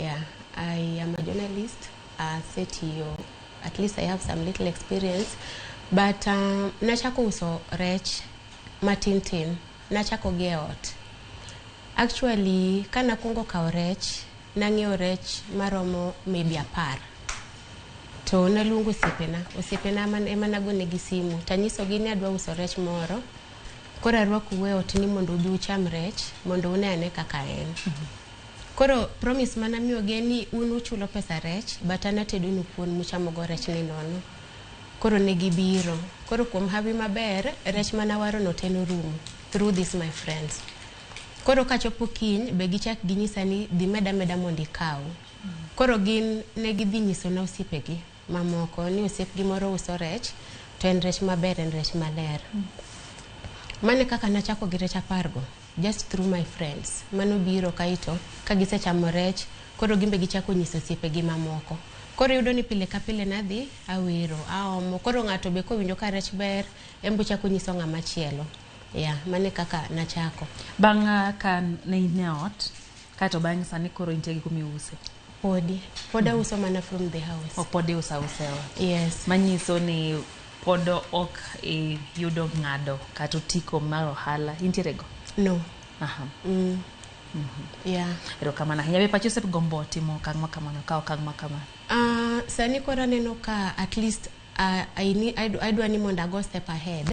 Yeah, I am a journalist. Asetiyo, at least I have some little experience. But nachako uso rech matin tin. Nachako gi e ot. Actually, kanakwongo kawo rech, nang'iewo rech maromo maybe 10. To naluongo osiepena, osiepena ema nagonegi simu tanyisogi ni adwa uso rech moro. Koro arwakou e ot ni mondo ubi ucham rech mondo une ane kaka en. Koro promise manamiyogi en ni un uchulo pesa rech but an atedonu kuon muchamo go rech ni nono. Koro ne gibiro. Koro kuom hawi maber, rech manawaro no te norumo through this my friends. Koro kachopo kiny be gichak ginyisa ni dhi meda meda mondo ikaw. Koro gin ne gidhi nyiso na osiepegi mamoko ni osiepgi moro uso rech to en rech maber, en rech maler. Mano e kaka nachako gi rech 10 go just through my friends. Mano biro kaito ka gisechamo rech koro gin be gichako nyiso osiepegi mamoko. Koro iyudo ni pile ka pile nadhi awero, aomo. Koro ng'ato be kowinjo ka rech ber, en be ochako nyiso ng'ama chielo. Yeah, mano e kaka nachako. Bang' ka ne in e ot, kaeto bang' sani koro intie gi kuma iuse? Podi. Pod auso mana from the house. Ok pod iuso ausa e ot? Yes. Manyiso ni pod ok iyudo ng'ado kata otiko mar ohala intiere go? No. Aha. Yeah. Erokamano ahinya. Be pachi osegombo timo okang' ma kamano, kawo okang' ma kamano? Sani koro aneno ka at least I need, adwa ni mondo ago step ahead.